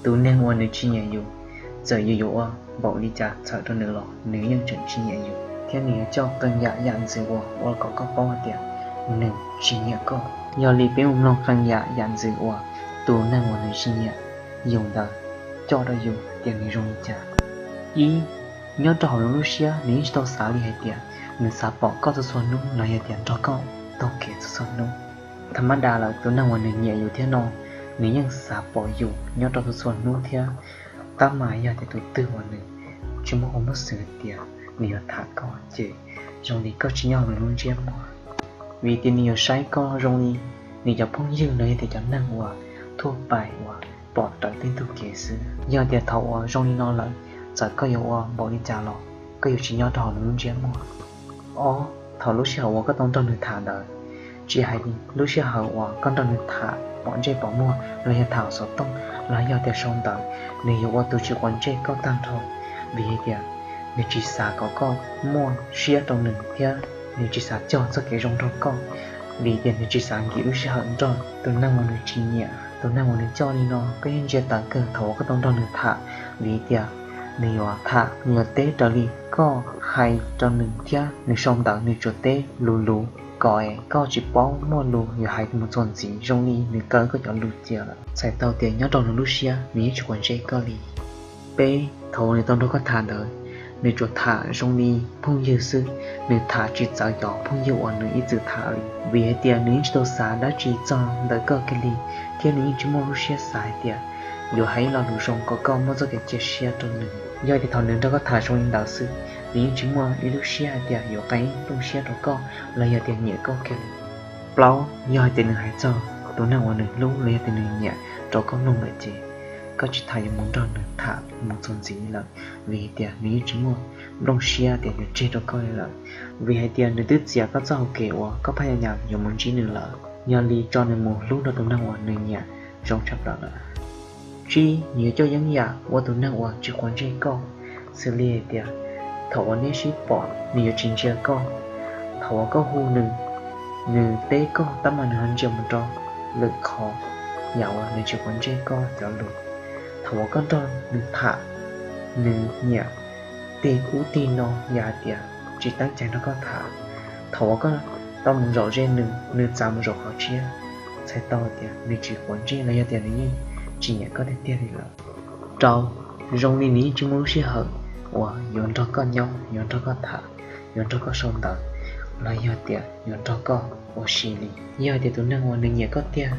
Tus neeg uas nws tsis nyiam yus, txawm yus yuav ua npaum li cas txhawm rau nws los nws yeej tseem tsis nyiam yus, thiab nws yuav coj qee yam yam ntxwv uas ua kom koj paub hais tias nws tsis nyiam koj. Yog li peb mus mloog qee yam yam ntxwv uas tus neeg uas nws tsis nyiam yus ntawd coj rau yus tias nws zoo li cas. Ib, nyob rau hauv nws lub siab nws yeej tsis tau xav li hais tias nws xav pom koj txhua txhua hnub los yog tias nrog koj taug kev txhua txhua hnub. Tha mab das lawm tus neeg uas nws nyiam yus thiab no, nws yeej xav pom yus nyob rau txhua txhua hnub thiab. Tab mas yog tias tus twg uas nws tsis muaj qhov muaj xwm hais tias nws yuav tham koj ces zoo li koj tsis nyob hauv nws lub ntsiab muag, vim tias nws yuav saib koj zoo li nws cov phooj ywg los yog tias cov neeg uas thuaj pais uas pom raws tej tug kev xwb. Yog tias thaum uas zoo li no lawm, txawm koj yuav ua npaum li cas los koj yuav tsis nyob rau hauv nws lub ntsiab muag. Ob, thaum lub sij hawm uas koj tau nrog nws tham ntawd, tsis hais lub sij hawm uas koj nrog nws tham pom ntsej pom muag los yog tham xov tooj los yog tias sau ntawv, nws yuav ua tus tsis quav ntsej koj tag nrho, vim hais tias nws tsis xav kom koj muaj siab rau nws thiab nws tsis xav cog txoj kev zoo nrog koj, vim tias nws tsis xav nkim lub sij hawm nrog tus neeg uas nws tsis nyiam. Tus neeg uas nws coj li no koj yeej ntsia tawm kawg thaum uas koj tau nrog nws tham, vim tias nws yuav tham nws yuav teb raws li koj hais rau nws thiab nws sau ntawv nws tsuas teb lus lus kom es koj tsis paub muaj lus yuav hais mus txog ntxiv zoo li nws kaw koj cov lus cia lawm. Txhais tau tias nyob rau nws lub siab nws yeej tsis quav ntsej koj li. Peb, thaum uas nws tau nrog koj tham ntawd, nws tsuas tham zoo li phooj ywg xwb, nws tham tsis txawv cov phooj ywg uas nws ib txwm tham li, vim hais tias nws yeej tsis tau xav dab tsi txog ntawm koj kiag li, thiab nws yeej tsis muaj lub siab xav hais tias yuav hais ib lo lus zoo kom koj muaj txoj kev cia siab rau nws. Yog tias thaum nws nrog koj tham zoo li ntawd xwb, nws yeej tsis muaj ib lub siab hais tias yuav qee plooj siab rau koj los yog tias nyiam koj kiag li. Plaub, yog hais tias nws hais txog tus neeg uas nws hlub los yog tias nws nyiam rau koj mloog lawm ces koj tsis tas yuav mus nrog nws tham mus txog ntxiv lawm, vim hais tias nws yeej tsis muaj nplooj siab tias yuav tseg rau koj li lawm, vim hais tias nws twb txiav koj txoj hau kev uas koj phaj yam nyam yuav mus ntsib nws lawm. Yog li tso nws mus hlub nrog tus neeg uas nws nyiam zoo tshaj plaws lawm. Tsib, nws yuav coj yeeb yam ua tus neeg uas tsis quav ntsej koj, xws li hais tias thaum uas neb sib pom nws yuav tsis ntsia koj, thaum uas koj hu nws, nws teb koj tab mas nws ho ntsia mus rau lwm qhov, yam uas nws tsis quav ntsej koj cov lus. Thaum uas koj nrog nws tham, nws nyiam tig ub tig no yam hais tias tsis teeb cai nrog koj tham. Thaum uas koj tau mus zaum ze nws, nws txav mus zaum qhov tshiab, txhais tau tias nws tsis quav ntsej los yog tias nws yeej tsis nyiam koj tiag tiag li lawm. Rau, zoo li nws yeej tsis muaj lub sij hawm uas yuav nrog koj nyob, yuav nrog koj tham, yuav nrog koj sau ntawv, los yog tias yuav nrog koj ua si li. Yog tias tus neeg uas nws nyiam koj tiag,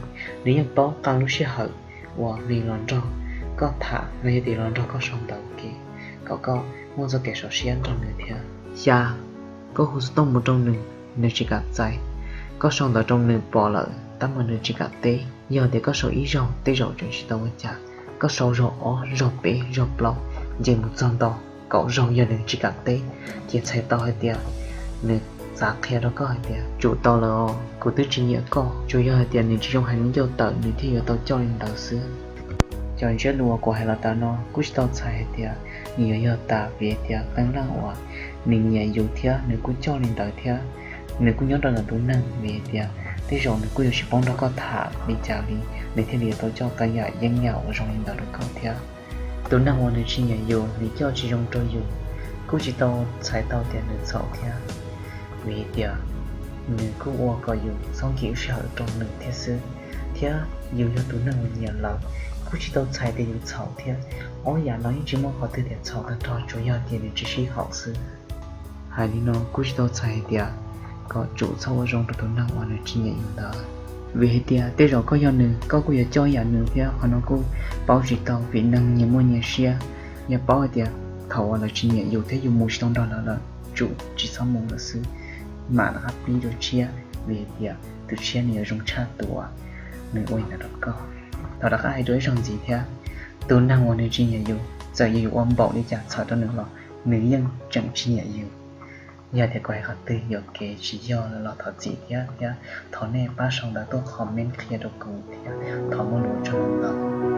nws yeej paub qee lub sij hawm uas nws los nrog koj tham los yog tias los nrog koj sau ntawv ua ke, kom koj muaj txoj kev sov siab nrog nws thiab. Xya, koj hu xov tooj mus rau nws, nws tsis kam txais. Koj sau ntawv rau nws pom lawm tab mas nws tsis kam teb. Yog tias koj sau ib zaug tej zaum tseem tsis tau ua cas, koj sau zaug ob zaug peb zaug plaub, nce mus txog nto kaum zaug yog nws tsis kam teb, ces txhais tau hais tias nws xav qhia rau koj hais tias tsum tau lawm os, kuv twb tsis nyiam koj. Tsuas yog hais tias nws tsis zoo hais lub ncauj tawm nws thiaj yuav tau coj li ntawd xwb. Cov ntsiab lus uas kuv hais los tas no kuj tsis tau txhais hais tias nws yuav yog tas, vim hais tias qee leej uas nws nyiam yus thiab nws kuj coj li ntawd thiab, nws kuj nyob rau ntawm tus neeg, vim hais tias tej zaum nws kuj yuav tsis paub nrog koj tham li cas li, nws thiaj li yuav tau coj qee yam yeeb yam uas zoo li ntawd rau koj thiab. Tus neeg uas nws tsis nyiam yus nws coj tsis zoo rau yus kuj tsis tau txhais tau tias nws txhaum thiab, vim hais tias nws kuj ua kom yus txhob nkim lub sij hawm rau nws thiab xwb. Thiab yus yog tus neeg uas nyiam lawv, kuj tsis tau txhais tias yus txhaum thiab. Ob yam no yeej tsis muaj qhov twg tias txhaum tag nrho, tsuas yog tias nws tsis sib haum xwb. Hais li no kuj tsis tau txhais hais tias kom tsum txhob ua zoo rau tus neeg uas nws tsis nyiam yus ntawd, vim hais tias tej zaum koj yog nws koj kuj yuav coj yam nws thiab. Qhov no kuj paub tsis tau vim neeg nyias muaj nyias siab. Yog paub hais tias thaum uas lawv tsis nyiam yus thiab yus mus tsis tau nrog lawv lawm, tsum tsis txhob mus lawm xwb, mam rov qab pib dua tshiab, vim hais tias tus tshiab nws yuav zoo tshaj tus uas nws ua li ntawd rau koj. Thov rov qab hais dua ib zaug ntxiv thiab, tus neeg uas nws tsis nyiam yus, txawm yus yuav ua npaum li cas txhaum rau nws los nws yeej tseem tsis nyiam yus. Yog tias kuv hais qhov twg yuam kev tsis yog los thov txim thiab, thiab thov nej pab sau ntawv tuaj comment qhia rau kuv thiab, thov muaj lus ua tsaug ntau.